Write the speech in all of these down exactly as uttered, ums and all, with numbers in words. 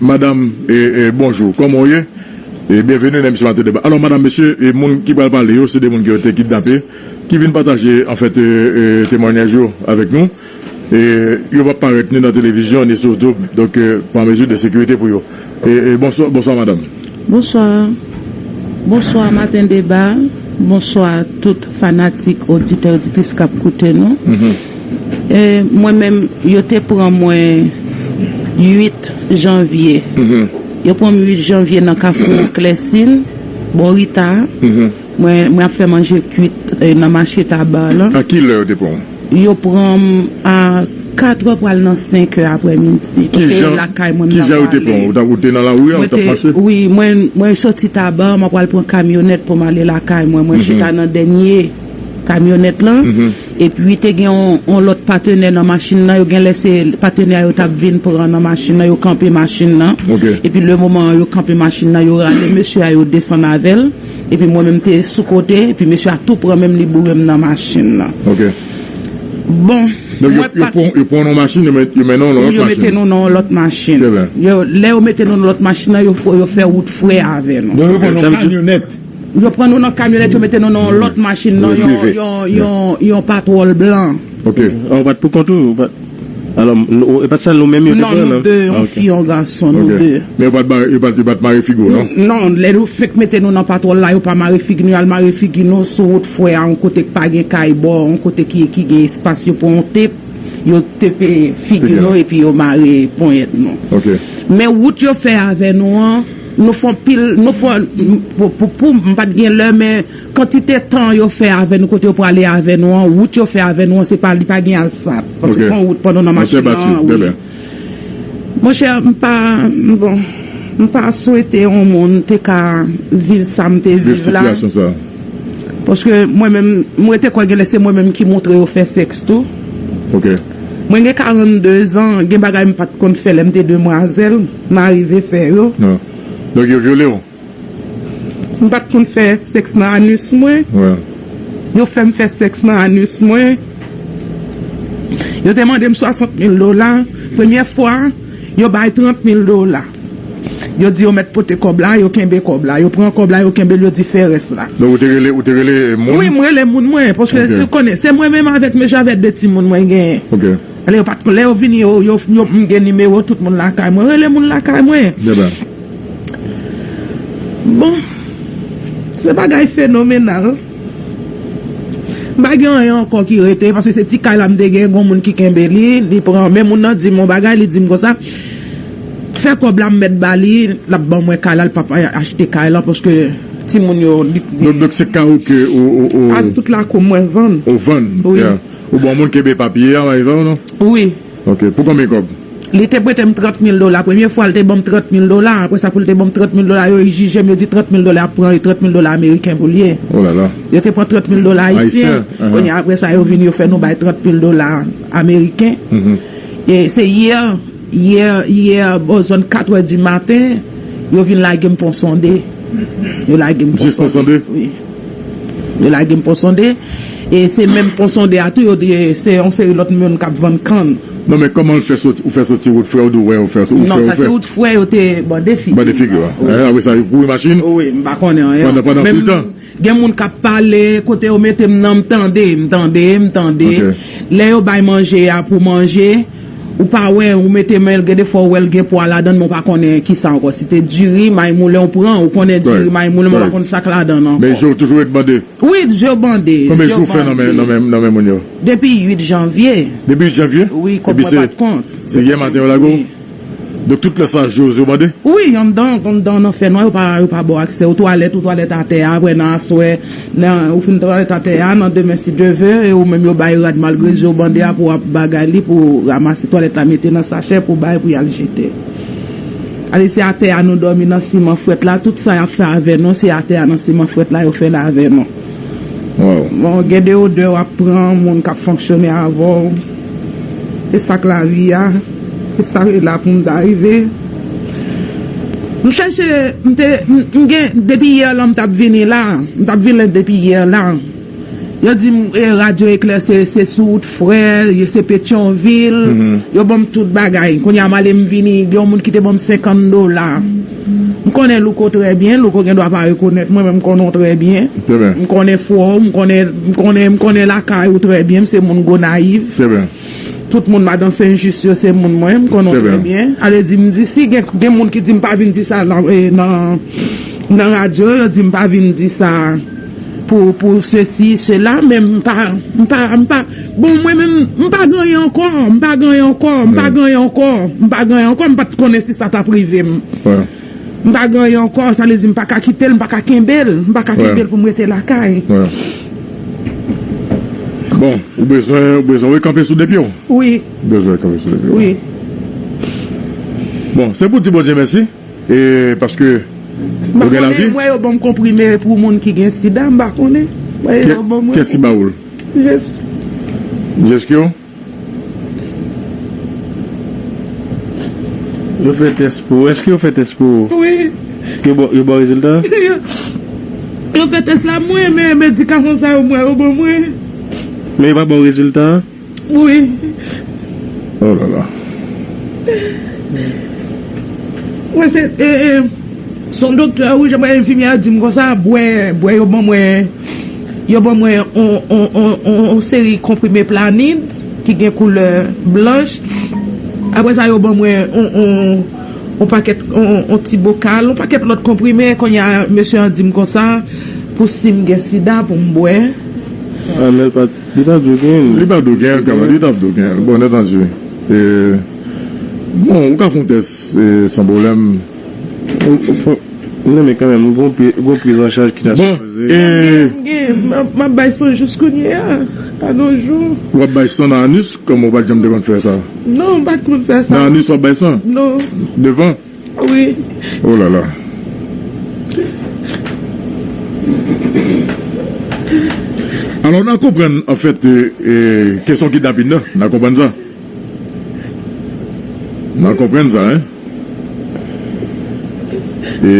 Madanm, e, e, bonjou, kòman w ye? E byenveni nan emisyon Maten Deba. Alò, madanm, mesye, e moun ki pral pale yo, se de moun ki yo te kidnape, ki vin pataje, anfèt, e, e, temwanyaj yo avèk nou. E yo p ap parèt ni nan televizyon, ni sou YouTube, donk, e, pran mezi de sekirite pou yo. E, e, bonswa, bonswa, madanm. Bonswa. Bonswa, Maten Deba. Bonswa, tout fanatik, oditè, oditris k ap koute nou. E, mwen menm, yo te pran mwen uit janvye. Yo pran m uit janvye nan Kafou Klèsin, bò Rita. Mwen, mwen ap fè manje kwit, e, nan mache Taba la. A ki lè yo te pran w? Yo pran m a katrè pral nan senkè aprèmidi. Paske lakay mwen m t ap pale. Ki jan yo te pran w? Ou t ap, ou te nan lari a, ou t ap mache? Wi, mwen, mwen soti Taba, mwen pral pran kamyonèt pou m ale lakay mwen. Mwen chita nan dènye kamyonèt lan. Epi te gen yon, yon lòt patenè nan machin nan. Yo genlè se patenè yo t ap vin pran nan machin nan. Yo kanpe machin nan. Epi le moman yo kanpe machin nan, yo rale mesye a, yo desann avè l. Epi mwen menm te sou kote, epi mesye a tou pran men m, li boure m nan machin nan. Bon, donk, yo, mwen yo pa pran, yo pran nou machin, yo met, yo mennen w nan yon lòt machin. Yo mete nou nan yon lòt machin. Yo, lè yo mete nou nan lòt machin nan, yo, yo fè wout frè avè nou. Donk, yo pran nou kamyonèt. Yo pran nou nan kamyonèt, yo mete nou nan yon lòt machin, nan yon, yon, yon, yon patwòl blan. Ok. Ou pa t pou kont ou? Ou pa t... Alò, nou, e pa t sèl nou menm yo te pran, non? Non, nou de, yon fi, yon gason, nou de. Men yo pa t ba-, yo pa t, yo pa t mare figi w, non? Non, lè yo fenk mete nou nan patwòl la, yo pa mare figi nou, y al mare figi nou sou wout frè a, yon kote k pa gen kay bò, yon kote ki, ki gen espas, yo pran yon tep, yo tepe figi nou, epi yo mare ponyèt nou. Ok. Men wout yo fè avè nou an, nou fè yon pil, nou fè, pou, pou, pou, m pa t gen lè, men kantite tan yo fè avè nou, kote yo prale avè nou an, wout yo fè avè nou an, se pa, li pa gen asfalt. Paske se yon wout pandan nan machin nan, wi. Monchè, m pa, bon, m pa swete yon moun te ka viv sa m te viv la. Viv sitiyasyon sa. Paske mwen menm, mwen te kwè genlè se mwen menm ki montre yo fè sèks tou. Ok. Mwen gen karannde zan, gen bagay m pa t konn fè lè m te demwazèl, m arive fè yo. Donk yo vyole w? M pa t konn fè sèks nan anis mwen. Yo fè m fè sèks nan anis mwen. Yo te mande m swasant mil dola. Premyè fwa, yo bay trant mil dola. Yo di yo mèt pote kòb la, yo kenbe kòb la. Yo pran kòb la, yo kenbe l, yo di fè rès la. Donk, ou te rele, ou te rele moun? Wi, m rele moun mwen, paske se, konnen, se mwen menm avèk mesye avèk de timoun mwen genyen. Ok. Lè yo pa t, lè yo vini, yo, yo, yo, m gen nimewo tout moun lakay mwen. Rele moun lakay mwen. Bon, se bagay fenomenal. M pa gen anyen ankò ki rete, paske se ti kay la m te gen, gon moun ki kenbe li, li pran. Men moun nan di m yon bagay, li di m konsa, fè kòb la m mèt ba li, l ap ban mwen kay la, l p ap achte kay la, paske timoun yo, li... Donk, donk se kay ou ke ou, ou, ou... Tout lakou mwen vann. Ou vann? Wi. Ou bon moun kenbe papye a, pa egzanp, non? Wi. Ok, pou konbyen kòb? Li te prete m trant mil dola. Premye fwa, li te ban m trant mil dola. Apre sa, pou li te ban m trant mil dola, yo egzije m, yo di trant mil dola ap pran, e trant mil dola ameriken pou l ye. Oh là là. Yo te pran trant mil dola ayisyen. Ayisyen, ahan. Kounye a, apre sa, yo vin, yo fè nou bay trant mil dola ameriken. E se yè, yè, yè, bò zòn kat è di maten, yo vin lage m Pon Sonde. Yo lage m Pon Sonde. Jis Pon Sonde? Wi. Yo lage m Pon Sonde. E se menm Pon Sonde a tou, yo di se yon seri lòt moun k ap vann kann. Non, men kòman l fè soti, ou fè soti wout frè, ou di w wè, ou fè, ou fè, ou fè. Non, sa se wout frè, yo te bande figi. Bande figi, wi. Apre sa, yo kouri machin? Wi, m pa konnen anyen. Pandan, pandan anpil tan? Gen moun k ap pale, kote yo mete m nan, m tande, m tande, m tande. Ok. Lè yo bay manje a pou manje, ou pa wè, ou mete men l, gen de fwa ou wè l gen pwa ladan l, men ou pa konnen kisa ankò. Si te diri, may moulen ou pran, ou konnen diri, may moulen, men ou pa konn sa k ladan l ankò. Men je w toujou ret bande? Wi, je w bande. Konbyen jou w fè nan men, nan men, nan men moun yo? Depi uit janvye. Depi uit janvye? Wi, kòb mwen pa t kont. Epi se, se yè maten yo lage w? Wi. Donk, tout lè sa, je w bande? Wi, anndan, anndan nan fènwa, yo pa, yo pa ba w aksè. Ou twalèt, ou twalèt atè a, apre nan aswè, nan, ou fin twalèt atè a, nan demen, si Dye vle, e ou menm yo bay rad malgre je w bande a pou w ap bagay li, pou w ranmase twalèt la, mete nan sachè, pou w bay, pou y al jete. Ale, se atè a nou dòmi nan siman frèt la, tout sa y ap fè avè nou, se atè a nan siman frèt la, yo fè l avè nou. Bon, gen de odè w ap pran, moun k ap fonksyone avè w. E sa k lavi a. E sa k la pou m ta rive. M chèche, m te, m, m gen, depi yè lan m t ap vini la. M t ap vini depi yè la. Yo di m, e, Radyo Eklè se, se sou wout Frè, yo se Petyonvil, yo ban m tout bagay. Kounye a m ale m vini, gen yon moun ki te ban m senkant dola. M konnen Louko trè byen, Louko gen dwa pa rekonèt mwen, men m konnen w trè byen. M konnen fò w, m konnen, m konnen, m konnen lakay ou trè byen, m se moun Gonayiv. Tout moun madan Sen Jis yo se moun mwen, m konnen w trè byen. Ale di m di si gen, gen moun ki di m pa vin di sa nan, e, nan, nan radyo, yo di m pa vin di sa pou, pou sesi, sela, men m pa, m pa, m pa, bon, mwen menm, m pa gen anyen ankò, m pa gen anyen ankò, m pa gen anyen ankò, m pa gen anyen ankò, m pa t konnen si sa t ap rive m. M pa gen anyen ankò, sa vle di m pa ka kite l, m pa ka kenbe l, m pa ka kenbe l pou m rete lakay. Bon, ou bezwen, ou bezwen rekanpe sou de pye w? Wi. Ou bezwen rekanpe sou de pye w? Wi. Bon, se pou di Bondye mèsi, e paske ou gen lavi. M pa konnen, m wè yo ban m konprime pou moun ki gen sida, m pa konnen. M wè yo ban mwen. Kiyès ki ba ou l? Jezi. Jezi ki yo? Yo fè tès pou ou. Èske yo fè tès pou ou? Wi. Yo ba, yo ba w rezilta? Yo, yo fè tès la mwen, men medikaman sa yo mwen, yo ban mwen. Men yo pa ba w rezilta? Wi. Oh la la. Mwen se, e, e, Se yon doktè, wi, jan mwen enfimyè a di m konsa, bwè, bwè, yo ban mwen, yo ban mwen on, on, on, on, on seri konprime Planid ki gen koulè blanch. Apre sa, yo ban mwen on, on, on pakèt, on, on ti bokal, on pakèt lòt konprime. Kounye a, mesye an di m konsa, pou si m gen sida, pou m bwè. Ah, men l pa t, li pa t dwe genyen l. Li pa t dwe genyen l, kanmenm, li t ap dwe genyen l. Bon, nètanji. E, bon, ou ka fè yon tès, e, san pwoblèm. Ou, ou fè, non, men kanmenm, gon pri, gon priz an chaj ki ta sipoze. Bon, e, m gen, m gen, m ap, m ap bay san jis kounye a, a nos jours. W ap bay san nan anis, kòman ou pa t janm te konn fè sa? Non, m pa t konn fè sa. Nan anis w ap bay san? Non. Devan? Wi. Oh la la. Alò, n a konprann, anfèt, e, e, kesyon kidnapin nan, n a konprann sa. N a konprann sa, en. E,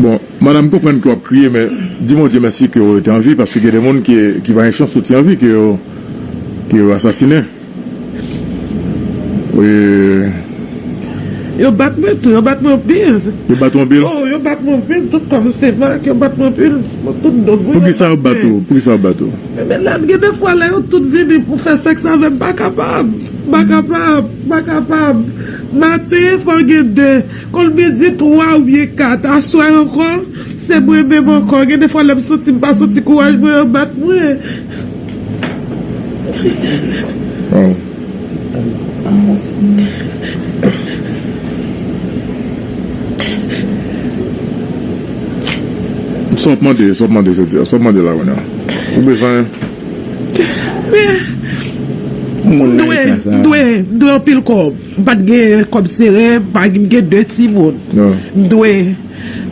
bon, madanm, m konprann ke w ap kriye, men di Bondye mèsi ke w rete an vi, paske gen de moun ki, ki pa gen chans soti an vi, ke yo, ke yo asasinen. Wi. Yo bat mwen tou, yo bat mwen anpil. Yo bat ou anpil? Oh, yo bat mwen anpil, tout kò m se mak, yo bat mwen anpil, tout do mwen. Poukisa yo bat ou? Poukisa yo bat ou? Ebyen, lè, gen de fwa, lè yo tout vini pou fè sèks avè m, m pa kapab. M pa kapab, m pa kapab. Maten, fò gen de. Kon l midi, twa oubyen kat. Aswè ankò, se mwen menm ankò. Gen de fwa, lè m santi m pa santi kouraj mwen, yo bat mwen. Waw. Sa w ap mande, sa w ap mande jodi a, sa w ap mande la kounye a? Ou bezwen? M dwe, m dwe, m dwe anpil kòb. M pa t gen kòb sere, m pa gen, m gen de timoun. M dwe.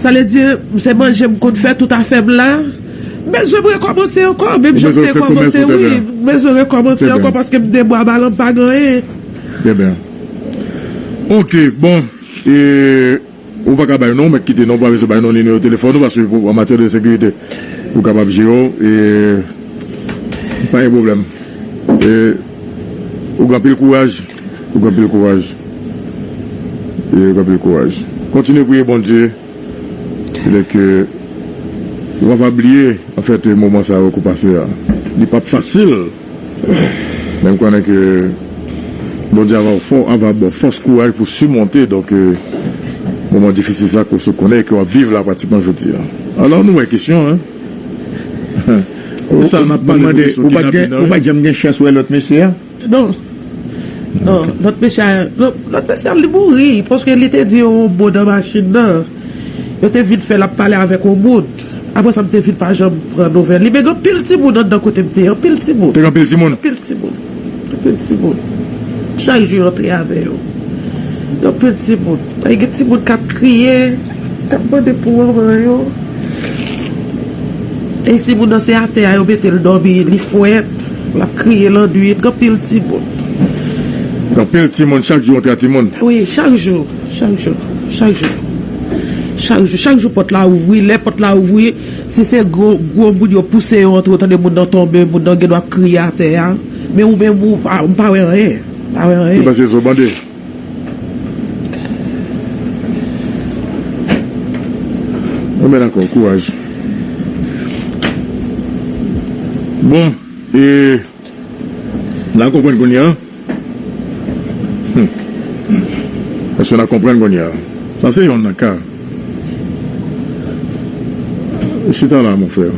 Sa vle di, se manje m konn fè tout afè m la. M bezwen m rekòmanse ankò, menm jan m te kòmanse, wi. M bezwen rekòmanse ankò paske m de bwa balan m pa gen anyen. Trè byen. Ok, bon. E, ou pa ka bay non, mèt kite non, ou pa bezwen bay non, nimewo telefòn ou, paske pou, an matyè de sekirite, ou kapab jere w, e, pa gen pwoblèm. E, ou gen anpil kouraj, ou gen anpil kouraj. E, ou gen anpil kouraj. Kontinye priye Bondye. Petèt ke ou pa bliye, anfèt, moman sa yo ke w pase a. Li p ap fasil. Men m konnen ke Bondye ava fò, ava ba w fòs, kouraj pou simonte, donk, e, moman difisil sa ke w sot konnen e ke w ap viv la pratikman jodi a. Alò, nou wè kesyon, en. Sa n ap pale de kesyon kidnapin nan, wi. Ou pa t janm gen chans wè lòt mesye a? Non. Non, lòt mesye a, lòt, lòt mesye a, li mouri, paske li te di yon mo nan machin nan. Yo te vin fè l ap pale avèk yon moun. Apre sa, m te vin pa janm pran nouvèl li. Men gen anpil timoun anndan kote m te ye, anpil timoun. Te gen anpil timoun? Anpil timoun. Anpil timoun. Chak jou yo antre avè yo. Gen anpil timoun. Gen timoun k ap kriye, k ap mande pou manman yo. E timoun nan se atè a yo mete l dòmi, li frèt, l ap kriye lannwit, gen anpil timoun. Gen anpil timoun, chak jou yon ta timoun. Wi, chak jou, chak jou, chak jou. Chak jou, chak jou pòt la ouvri. Lè pòt la ouvri, si se gwo, gwo moun yo pouse yo antre, ou tande moun nan tonbe, moun nan gen dwa ap kriye atè a. Men ou menm, ou pa, m pa wè anyen. Pa wè anyen. Ou panse zo bande? Anben, dakò, kouraj. Bon, e, n a konprann kounye a. Hmm. Èske n a konprann kounye a? Sa se yonn nan ka. Chita la, mon frè.